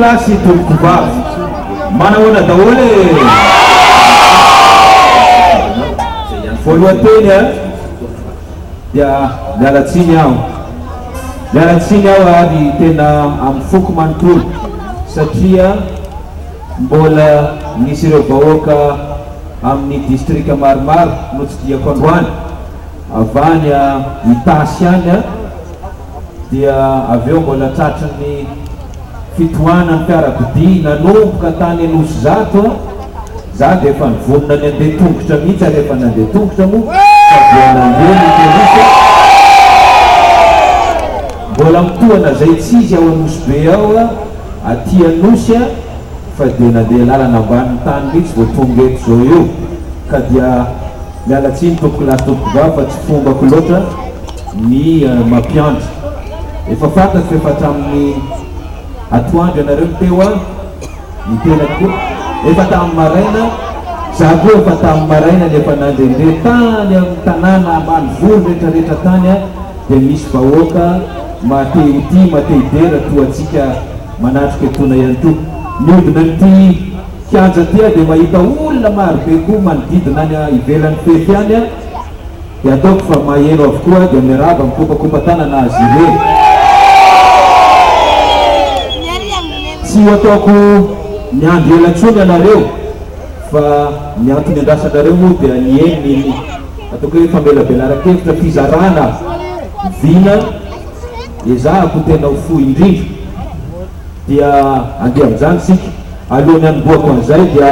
Tompokolahy sy tompokovavy, manahoana daholo e! Voalohan-teny dia miala tsiny aho, miala tsiny aho ary tena amin'ny foko manontolo satria mbola nisy ireo vahoaka amin'ny distrika maromaro notsidihako androany avy any Itasy any. Dia avy eo mbola tratry ny fitohanan'ny fiarakodia nanomboka tany Anosizato a! Za dia efa nivonona ny handeha tongotra mihitsy ary efa nandeha tongotra moa fa dia nandeha ny polisy a! Mbola mitohana zay tsy izy ao Anosibe ao a! Aty Anosy a! Fa dia nandeha lalana ambanin'ny tany mihitsy vao tonga eto zao io ka dia miala tsiny tompokolahy sy tompokovavy fa tsy fombako loatra ny mampiandry. Efa fantatro fa efa hatramin'ny atoandro ianareo no teo an, ny tenako koa efa tamin'ny maraina, za koa efa tamin'ny maraina no efa nandrendre tany amin'ny tanàna ambanivolo retraretra tany an, dia misy vahoaka maha te ho tia, maha te hidera toa antsika manatrika etoana ihany koa. Mihodina an'ity kianja ity aho dia mahita olona marobe koa manodidina any ivelan'ny fefy any an. Dia ataoko fa maheno avokoa dia miarahaba mikopakopa-tanana azy ireny. Tsy ho ataoko miandry ela intsony ianareo fa ny antony andrasanareo moa dia ny eny ny ataoko hoe famelabelaran-kevitra fizarana vina ezahako tena ho fohy indrindra. Dia andeha amin'izany isika. Alohan'ny hanombohako an'izay dia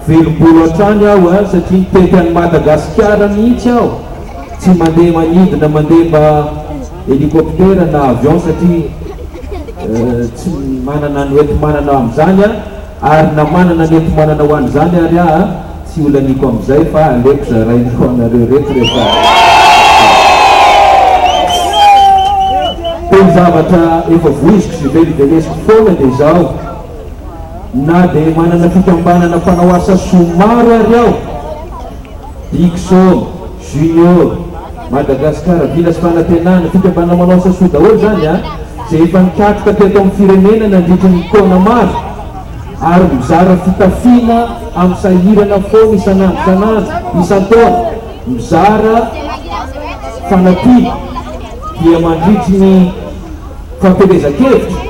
velom-bolo hatrany aho an, satria nitety an'i Madagasikara mihitsy aho, tsy mandeha manidina mandeha mba hélicoptère na avion satria tsy manana ny hoenti-manana amin'izany aho, ary na manana ny hoenti-manana ho an'izany ary aho tsy holaniako amin'izay fa aleoko zaraina ho anareo reto rehefa Dia ny zavatra efa voiziko sy velivelesiko foana dia izao, na dia manana fikambanana mpanao asa soa maro ary aho, Dickson, Junior, Madagascar, Vina sy Fanantenana, fikambanana manao asa soa daholo izany an, izay efa nikatroka teto amin'ny firenena nandritry ny taona maro, ary mizara fitafiana amin'ny sahirana foana isan'andro isan'andro, isan-taona, mizara fanampiana, dia mandritry ny fampielezan-kevitra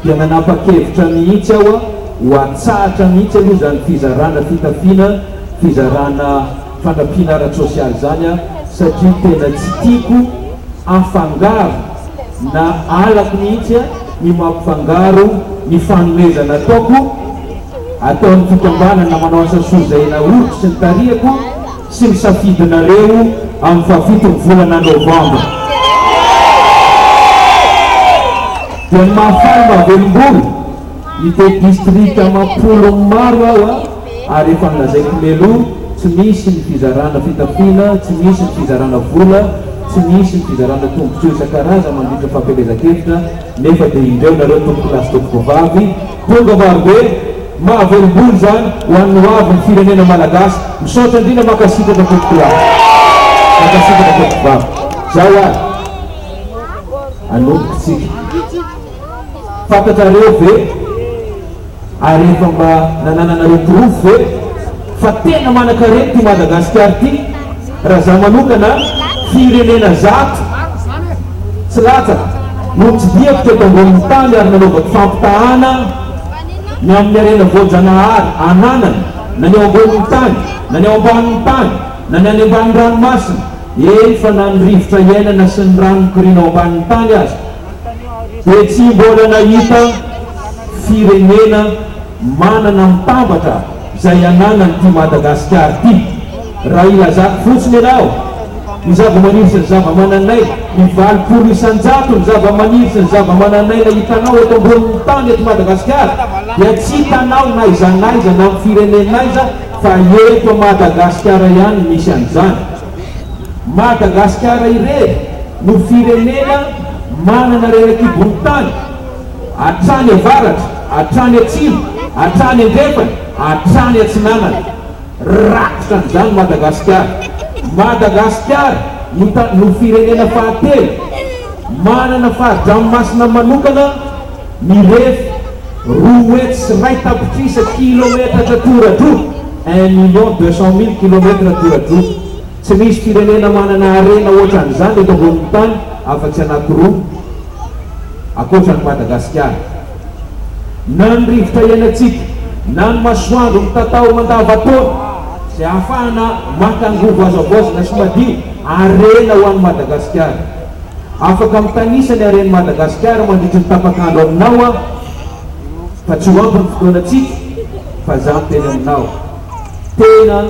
dia nanapa-kevitra mihitsy aho ho atsahatra mihitsy aloha izany fizarana fitafiana, fizarana fanampiana ara-tsosialy izany satria tena tsy tiako afangaro na halako mihitsy ny mampifangaro ny fanomezana ataoko, ataon'ny fikambanana manao asa soa izay naoriko sy nitarihako, sy ny safidinareo amin'ny fahafiton'ny volana novambra. Dia ny mahafaly mahavelom-bolo, nitety distrika amam-polony maro aho ary efa nolazaiko mialoha, tsy misy ny fizarana fitafiana, tsy misy ny fizarana vola, tsy misy ny fizarana tombontsoa isan-karazany mandritra ny fampielezan-kevitra, nefa dia indreo nareo tompokolahy sy tompokovavy, tonga marobe, Mahavelom-bolo izany ho an'ny ho avin'ny firenena malagasy. Misaotra indrindra mankasitraka tompokolahy. Mankasitraka tompokovavy. Zao ary. Anomboka tsika. Fantatrareo ve ary efa mba nanananareo porofo ve fa tena manankarena ity Madagasikara ity? Raha za manokana firenena zato tsy latsaka no notsidihako teto ambonin'ny tany ary nanaovako fampitahana ny amin'ny harena voajanahary ananany, na ny ao ambonin'ny tany, na ny ao ambanin'ny tany, na ny any ambanin'ny ranomasina, eny fa na ny rivotra iainana sy ny rano mikoriana ao ambanin'ny tany aza, dia tsy mbola nahita firenena manana mitambatra izay ananan'ity Madagasikara ity. Raha ilazako fotsiny ianao, ny zavamaniry sy ny zavamananaina, ny 80% ny zavamaniry sy ny zavamananaina hitanao eto ambonin'ny tany eto Madagasikara dia tsy hitanao n'aiza n'aiza na amin'ny firenena aiza fa eto Madagasikara ihany no misy an'izany. Madagasikara irery no firenena manana harena an-kibon'ny tany hatrany avaratra, hatrany atsimo, hatrany andrefana, hatrany atsinanana. Rakotra an'izany Madagasikara. Madagasikara no ta no firenena fahatelo manana fari-dranomasina manokana mirefy. 201 tapitrisa kilometatra toradroa, 1 200 000 kilomètres toradroa. Tsy misy firenena manana harena ohatran'izany eto ambonin'ny tany afa-tsy anankiroa ankoatra ny Madagasikara. Na ny rivotra iainantsika, na ny masoandro mitatao mandava-taona izay ahafahana maka angovo azo havaozina sy madio, harena ho an'i Madagasikara. Afaka mitanisa ny haren'i Madagasikara mandritry ny tapak'andro aminao aho fa tsy ho ampy ny fotoanantsika fa za miteny aminao, tena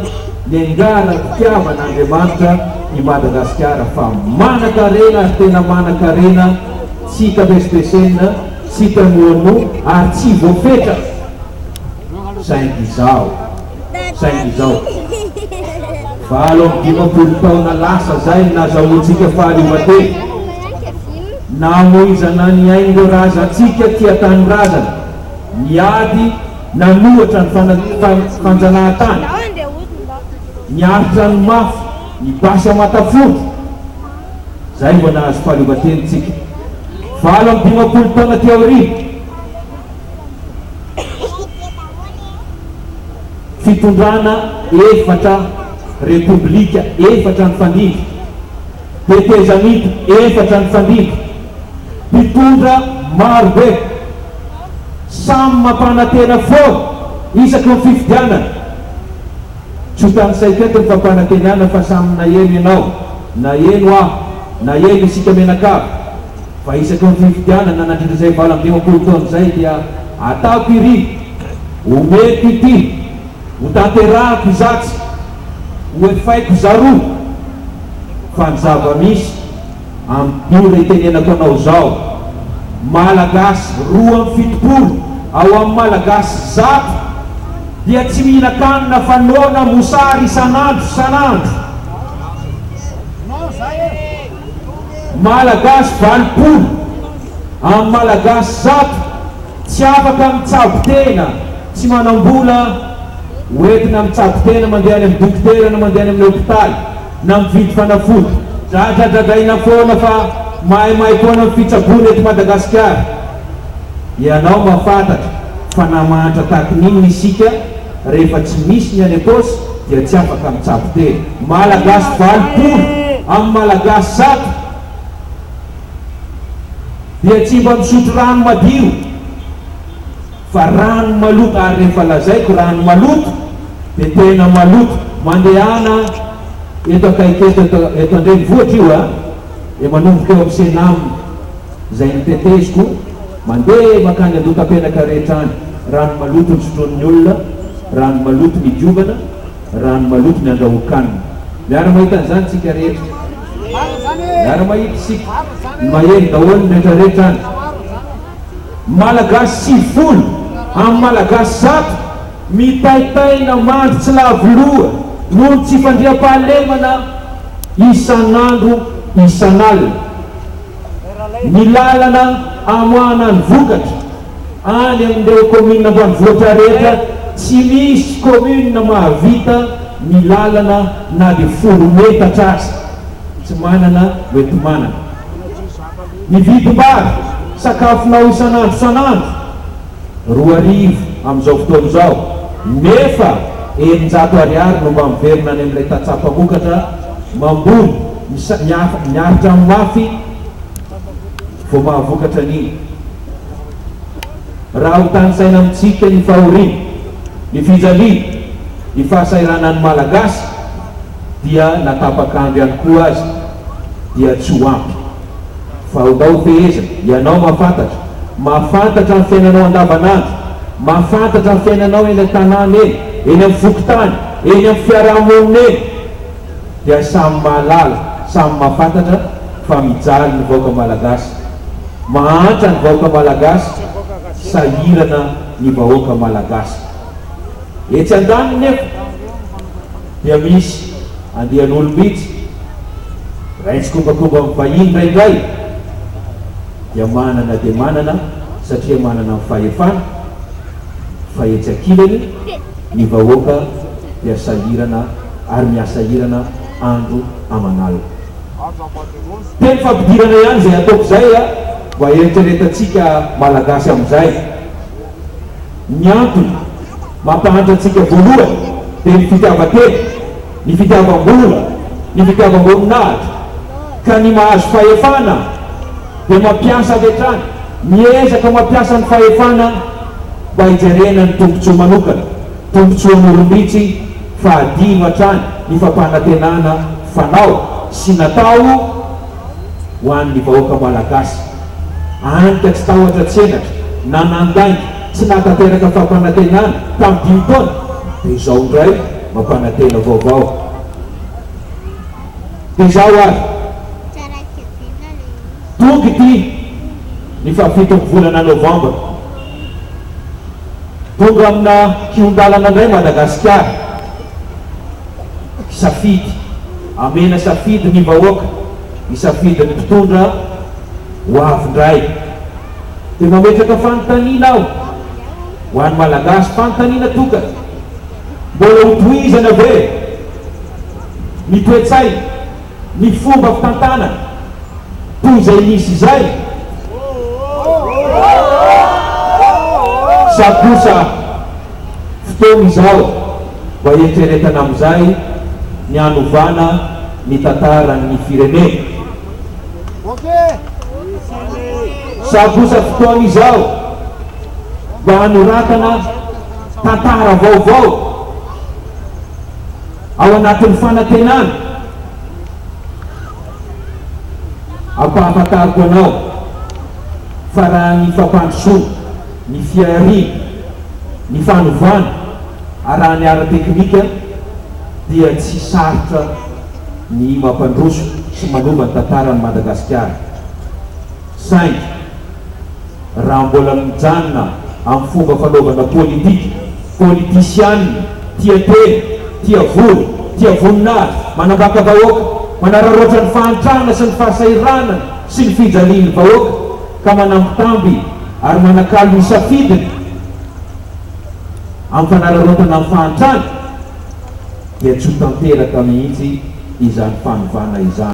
niangaram-pitiavan'Andriamanitra i Madagasikara fa manan-karena ary tena manan-karena tsy hita pesipesenina, tsy hita noanoa ary tsy voafetra saingy izao, saingy izao, 58 taona lasa zay ny nazahoantsika fahaleovantena, namoizana ny ain'ireo razantsika tia tanindrazana, niady nanohatra ny fanjanahantany, niaritra ny mafy, ny basy aman-tafondro, zay vao nahazo fahaleovantena tsika. 58 taona aty aoriana, fitondrana efatra, repoblika efatra nifandimby, tetezamita efatra nifandimby, mpitondra marobe, samy mampanantena foana isaky ny fifidianana. Tsy ho tanisaiko eto ny fampanantenana fa samy naheno ianao, naheno aho, naheno isika mianakavy fa isaky ny fifidianana nandritra izay 58 taona izay dia ataoko iry, omeko ity, ho tanterahako izatsy, ho efaiko zaroa fa ny zava-misy amin'ny ora itenenako anao izao, Malagasy 72 ao amin'ny Malagasy 100 dia tsy mihinan-kanina fa noana mosary isan'andro isan'andro. Malagasy 80 amin'ny Malagasy 100 tsy afaka mitsabo tena, tsy manam-bola hoentina mitsabo tena mandeha any amin'ny dokotera na mandeha any amin'ny hopitaly na mividy fanafody. Dradradradraina foana fa maimaipoana ny fitsaboana eto Madagasikara. Ianao mahafantatra fa na mahantra tahaka ny inona isika rehefa tsy misy ny any am-paosy dia tsy afaka mitsabo tena. Malagasy 80 amin'ny Malagasy 100 dia tsy mba misotro rano madio fa rano maloto ary rehefa lazaiko rano maloto dia tena maloto. Mandehana eto akaiky eto eto an-drenivohitra io a, dia manomboka eo amin'ny Cenam izay noteteziko, mandeha mankany Andohatapenaka rehetra any, rano maloto ny sotroin'ny olona, rano maloto ny idiovana, rano maloto ny andrahoan-kanina. Miara-mahita an'izany isika rehetra. Miara-mahita isika. Ny mahery daholo ny rehetrarehetra any. Malagasy 90 amin'ny Malagasy 100 mitaitaina mandry tsy lavo loha noho ny tsy fandriampahalemana isan'andro isan'alina. Ny lalana amoahana ny vokatra any amin'ireo commune ambanivohitra rehetra tsy misy commune mahavita ny lalana na dia 10 metatra aza, tsy manana hoenti-manana. Ny vidim-bary, sakafonao isan'andro isan'andro, 2000 amin'izao fotoana izao, nefa 600 ariary no mba miverina any amin'ilay tantsaha mpamokatra mamboly, miaritra ny mafy vao mahavokatra an'iny. Raha ho tanisaina amintsika ny fahoriana, ny fijaliana, ny fahasahiranan'ny Malagasy dia na tapak'andro ihany koa aza dia tsy ho ampy. Fa andao fehezina, ianao mahafantatra, mahafantatra ny fiainanao andavanandro, mahafantatra ny fiainanao eny an-tanàna eny, eny amin'ny fokontany, eny amin'ny fiaraha-monina eny, dia samy mahalala, samy mahafantatra fa mijaly ny vahoaka Malagasy, mahantra ny vahoaka Malagasy, sahirana ny vahoaka Malagasy. Etsy andaniny nefa dia misy andian'olom-bitsy iray tsikombakomba amin'ny vahiny indraindray dia manana dia manana satria manana ny fahefana fa etsy ankilany ny vahoaka dia sahirana ary mihasahirana andro aman'alina. Teny fampidirana ihany izay ataoko izay mba eritreretantsika Malagasy amin'izay. Ny antony mampahantra antsika voalohany dia ny fitiavan-tena, ny fitiavam-bola, ny fitiavam-boninahitra, ka ny mahazo fahefana dia mampiasa avy hatrany, miezaka mampiasa ny fahefana mba hijerena ny tombontsoa manokana, tombontsoan'olom-bitsy fa adino hatrany ny fampanantenana fanao sy natao ho an'ny vahoaka Malagasy. Anika tsy tahotra tsy henatra, na nandainga, tsy nahatanteraka fampanantenana tamin'ny dimy taona, dia izao indray mampanantena vaovao. Dia izao ary, tonga ity ny fahafiton'ny volana novambra. Tonga amina kihon-dalana indray Madagasikara. Hisafidy. Amena safidy ny vahoaka, hisafidy ny mpitondra ho avy indray. Dia mametraka fanontaniana aho ho an'ny Malagasy, fanontaniana tokana, mbola ho tohizana ve ny toe-tsaina, ny fomba fitantanana toy izay nisy izay? Sa kosa fotoana izao mba hieritreretana amin'izay ny hanovana ny tantaran'ny firenena? Sa kosa fotoana izao mba hanoratana tantara vaovao ao anatin'ny fanantenana? Ampahafantariko anao fa raha ny fampandrosoana, ny fihariana, ny fanovana araha ny ara-teknika dia tsy sarotra ny mampandroso sy manova ny tantaran'i Madagasikara. Saingy raha mbola mijanona amin'ny fomba fanaovana politika, politisianina, tia tena, tia vola, tia voninahitra, manambaka vahoaka, manararaotra ny fahantrana sy ny fahasahiranana sy ny fijalian'ny vahoaka ka manambitamby ary manakalo ny safidiny amin'ny fanararaotana ny fahantrana dia tsy ho tanteraka mihitsy izany fanovana izany.